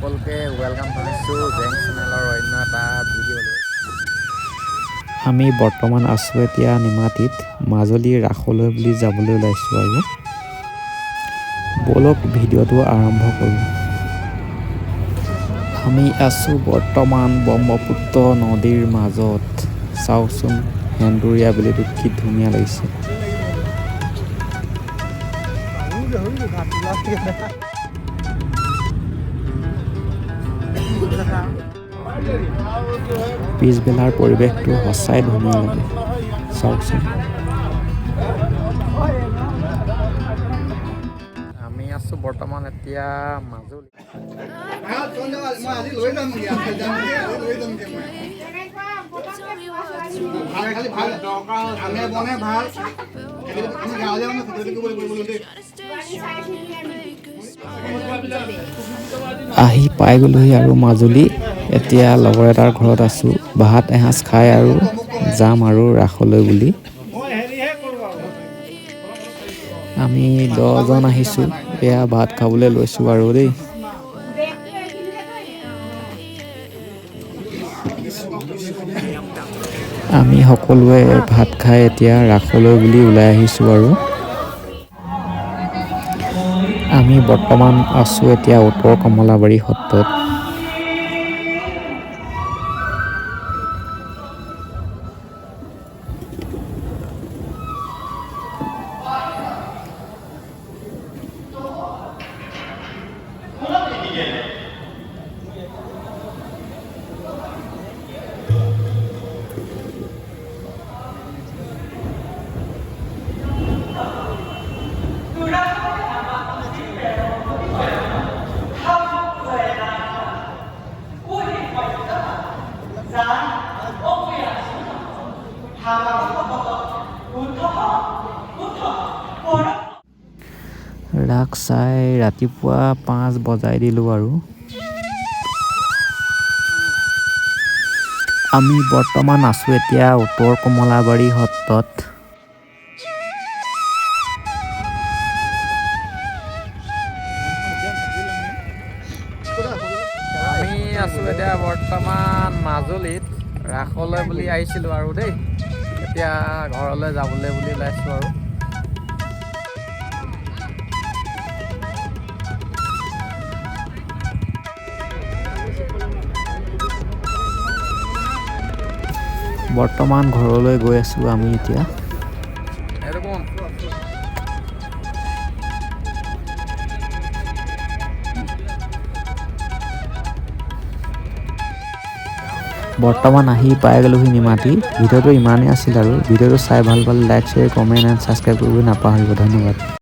সকলোকে welcome জনাইছোঁ জেং চেনেলৰ অন্য এটা ভিডিঅ'লৈ। আমি বৰ্তমান আছোঁ এতিয়া নিমাতীত, মাজুলী ৰাসলৈ বুলি যাবলৈ ওলাইছোঁ আৰু ব'লক ভিডিঅ'টো আৰম্ভ কৰোঁ। আমি আছোঁ বৰ্তমান ব্ৰহ্মপুত্ৰ নদীৰ মাজত। চাওকচোন, সেন্দুৰীয়া বেলিটো কি ধুনীয়া লাগিছে। পিছবেলাৰ পৰিৱেশটো সঁচাই ধুনীয়া লাগে, চাওকচোন। আমি আছোঁ বৰ্তমান এতিয়া মাজুলী। মই আজি লৈ যামগৈ, আজি যামগৈ, আজি লৈ যামগৈ মই। ভাল, খালি ভাল ধানে বনে ভাল। আমি গাঁৱলীয়া মানুহ, খেতি বাতি কৰিব লাগিব দেই। আহি পাই গ'লোহি আৰু মাজুলী। এতিয়া লগৰ এটাৰ ঘৰত আছোঁ। ভাত এসাঁজ খাই আৰু যাম আৰু ৰাসলৈ বুলি। আমি 10জন আহিছোঁ। এয়া ভাত খাবলৈ লৈছোঁ আৰু দেই। আমি সকলোৱে ভাত খাই এতিয়া ৰাসলৈ বুলি ওলাই আহিছোঁ আৰু আমি বৰ্তমান আছোঁ এতিয়া উত্তৰ কমলাবাৰী সত্ৰত। ৰাস চাই ৰাতিপুৱা 5 বজাই দিলোঁ আৰু আমি বৰ্তমান আছোঁ এতিয়া উত্তৰ কমলাবাৰী সত্ৰত। আমি আছোঁ এতিয়া বৰ্তমান মাজুলীত, ৰাসলৈ বুলি আহিছিলোঁ আৰু দেই। এতিয়া ঘৰলৈ যাবলৈ বুলি ওলাইছোঁ আৰু বৰ্তমান ঘৰলৈ গৈ আছোঁ আমি এতিয়া। এইটো কোন? বৰ্তমান আহি পাই গ'লোহি নিমাতী। ভিডিঅ'টো ইমানেই আছিল আৰু ভিডিঅ'টো চাই ভাল পালে like, share, comment and subscribe কৰিবলৈ নাপাহৰিব। ধন্যবাদ।